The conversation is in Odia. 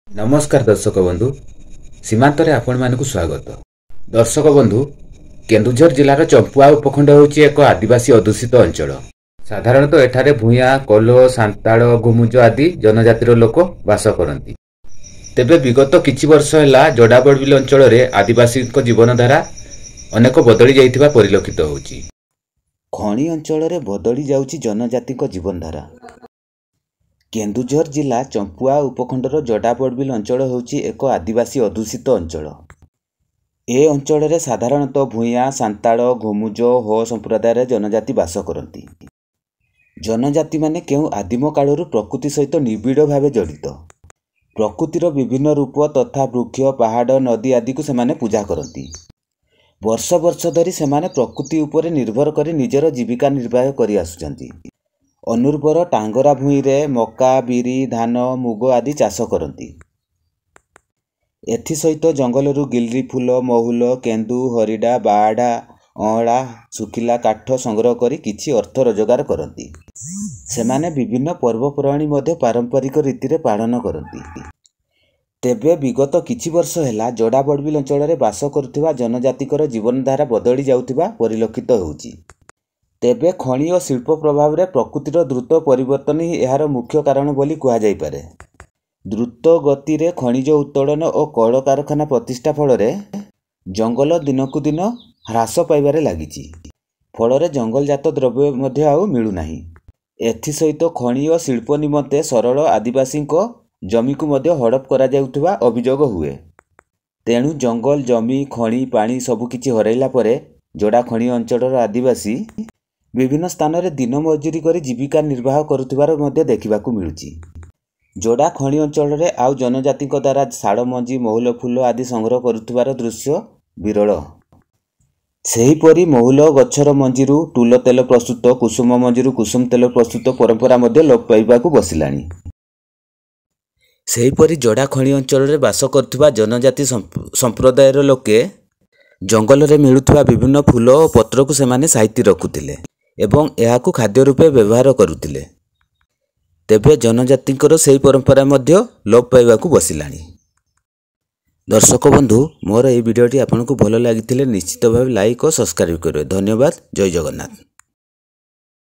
ନମସ୍କାର ଦର୍ଶକ ବନ୍ଧୁ, ସୀମାନ୍ତରେ ଆପଣମାନଙ୍କୁ ସ୍ୱାଗତ। ଦର୍ଶକ ବନ୍ଧୁ, କେନ୍ଦୁଝର ଜିଲ୍ଲାର ଚମ୍ପୁଆ ଉପଖଣ୍ଡ ହେଉଛି ଏକ ଆଦିବାସୀ ଅଧ୍ୟୁଷିତ ଅଞ୍ଚଳ। ସାଧାରଣତଃ ଏଠାରେ ଭୂୟାଁ, କୋଲ୍ହ, ସାନ୍ତାଳ, ଘୁମୁଜ ଆଦି ଜନଜାତିର ଲୋକ ବାସ କରନ୍ତି। ତେବେ ବିଗତ କିଛି ବର୍ଷ ହେଲା ଜଡ଼ାବଡ଼ବିଲ ଅଞ୍ଚଳରେ ଆଦିବାସୀଙ୍କ ଜୀବନଧାରା ଅନେକ ବଦଳି ଯାଇଥିବା ପରିଲକ୍ଷିତ ହେଉଛି। ଖଣି ଅଞ୍ଚଳରେ ବଦଳି ଯାଉଛି ଜନଜାତିଙ୍କ ଜୀବନଧାରା। କେନ୍ଦୁଝର ଜିଲ୍ଲା ଚମ୍ପୁଆ ଉପଖଣ୍ଡର ଜଡ଼ାବଡ଼ବିଲ ଅଞ୍ଚଳ ହେଉଛି ଏକ ଆଦିବାସୀ ଅଧ୍ୟୁଷିତ ଅଞ୍ଚଳ। ଏ ଅଞ୍ଚଳରେ ସାଧାରଣତଃ ଭୂୟାଁ, ସାନ୍ତାଳ, ଘୁମୁଜ, ହୋ ସମ୍ପ୍ରଦାୟର ଜନଜାତି ବାସ କରନ୍ତି। ଜନଜାତିମାନେ କେଉଁ ଆଦିମ କାଳରୁ ପ୍ରକୃତି ସହିତ ନିବିଡ଼ ଭାବେ ଜଡ଼ିତ। ପ୍ରକୃତିର ବିଭିନ୍ନ ରୂପ ତଥା ବୃକ୍ଷ, ପାହାଡ଼, ନଦୀ ଆଦିକୁ ସେମାନେ ପୂଜା କରନ୍ତି। ବର୍ଷ ବର୍ଷ ଧରି ସେମାନେ ପ୍ରକୃତି ଉପରେ ନିର୍ଭର କରି ନିଜର ଜୀବିକା ନିର୍ବାହ କରି ଆସୁଛନ୍ତି। ଅନୁର୍ବର ଟାଙ୍ଗରା ଭୂଇଁରେ ମକା, ବିରି, ଧାନ, ମୁଗ ଆଦି ଚାଷ କରନ୍ତି। ଏଥିସହିତ ଜଙ୍ଗଲରୁ ଗିଲ୍ରି ଫୁଲ, ମହୁଲ, କେନ୍ଦୁ, ହରିଡ଼ା, ବାଆଡ଼ା, ଅଁଳା, ଶୁଖିଲା କାଠ ସଂଗ୍ରହ କରି କିଛି ଅର୍ଥ ରୋଜଗାର କରନ୍ତି। ସେମାନେ ବିଭିନ୍ନ ପର୍ବପର୍ବାଣି ମଧ୍ୟ ପାରମ୍ପରିକ ରୀତିରେ ପାଳନ କରନ୍ତି। ତେବେ ବିଗତ କିଛି ବର୍ଷ ହେଲା ଜଡ଼ାବଡ଼ବିଲ ଅଞ୍ଚଳରେ ବାସ କରୁଥିବା ଜନଜାତିଙ୍କର ଜୀବନଧାରା ବଦଳି ଯାଉଥିବା ପରିଲକ୍ଷିତ ହେଉଛି। ତେବେ ଖଣି ଓ ଶିଳ୍ପ ପ୍ରଭାବରେ ପ୍ରକୃତିର ଦ୍ରୁତ ପରିବର୍ତ୍ତନ ହିଁ ଏହାର ମୁଖ୍ୟ କାରଣ ବୋଲି କୁହାଯାଇପାରେ। ଦ୍ରୁତ ଗତିରେ ଖଣିଜ ଉତ୍ତୋଳନ ଓ କଳକାରଖାନା ପ୍ରତିଷ୍ଠା ଫଳରେ ଜଙ୍ଗଲ ଦିନକୁ ଦିନ ହ୍ରାସ ପାଇବାରେ ଲାଗିଛି। ଫଳରେ ଜଙ୍ଗଲଜାତ ଦ୍ରବ୍ୟ ମଧ୍ୟ ଆଉ ମିଳୁନାହିଁ। ଏଥିସହିତ ଖଣି ଓ ଶିଳ୍ପ ନିମନ୍ତେ ସରଳ ଆଦିବାସୀଙ୍କ ଜମିକୁ ମଧ୍ୟ ହଡ଼ପ କରାଯାଉଥିବା ଅଭିଯୋଗ ହୁଏ। ତେଣୁ ଜଙ୍ଗଲ, ଜମି, ଖଣି, ପାଣି ସବୁକିଛି ହରାଇଲା ପରେ ଯୋଡ଼ା ଖଣି ଅଞ୍ଚଳର ଆଦିବାସୀ ବିଭିନ୍ନ ସ୍ଥାନରେ ଦିନ ମଜୁରି କରି ଜୀବିକା ନିର୍ବାହ କରୁଥିବାର ମଧ୍ୟ ଦେଖିବାକୁ ମିଳୁଛି। ଯୋଡ଼ା ଖଣି ଅଞ୍ଚଳରେ ଆଉ ଜନଜାତିଙ୍କ ଦ୍ୱାରା ଶାଳ ମଞ୍ଜି, ମହୁଲ ଫୁଲ ଆଦି ସଂଗ୍ରହ କରୁଥିବାର ଦୃଶ୍ୟ ବିରଳ। ସେହିପରି ମହୁଲ ଗଛର ମଞ୍ଜିରୁ ଟୁଲ ତେଲ ପ୍ରସ୍ତୁତ, କୁସୁମ ମଞ୍ଜିରୁ କୁସୁମ ତେଲ ପ୍ରସ୍ତୁତ ପରମ୍ପରା ମଧ୍ୟ ଲୋପ ପାଇବାକୁ ବସିଲାଣି। ସେହିପରି ଯୋଡ଼ା ଖଣି ଅଞ୍ଚଳରେ ବାସ କରୁଥିବା ଜନଜାତି ସମ୍ପ୍ରଦାୟର ଲୋକେ ଜଙ୍ଗଲରେ ମିଳୁଥିବା ବିଭିନ୍ନ ଫୁଲ ଓ ପତ୍ରକୁ ସେମାନେ ସାଇତି ରଖୁଥିଲେ ଏବଂ ଏହାକୁ ଖାଦ୍ୟ ରୂପେ ବ୍ୟବହାର କରୁଥିଲେ। ତେବେ ଜନଜାତିଙ୍କର ସେହି ପରମ୍ପରା ମଧ୍ୟ ଲୋପ ପାଇବାକୁ ବସିଲାଣି। ଦର୍ଶକ ବନ୍ଧୁ, ମୋର ଏହି ଭିଡ଼ିଓଟି ଆପଣଙ୍କୁ ଭଲ ଲାଗିଥିଲେ ନିଶ୍ଚିତ ଭାବେ ଲାଇକ୍ ଓ ସବସ୍କ୍ରାଇବ୍ କରିବେ। ଧନ୍ୟବାଦ। ଜୟ ଜଗନ୍ନାଥ।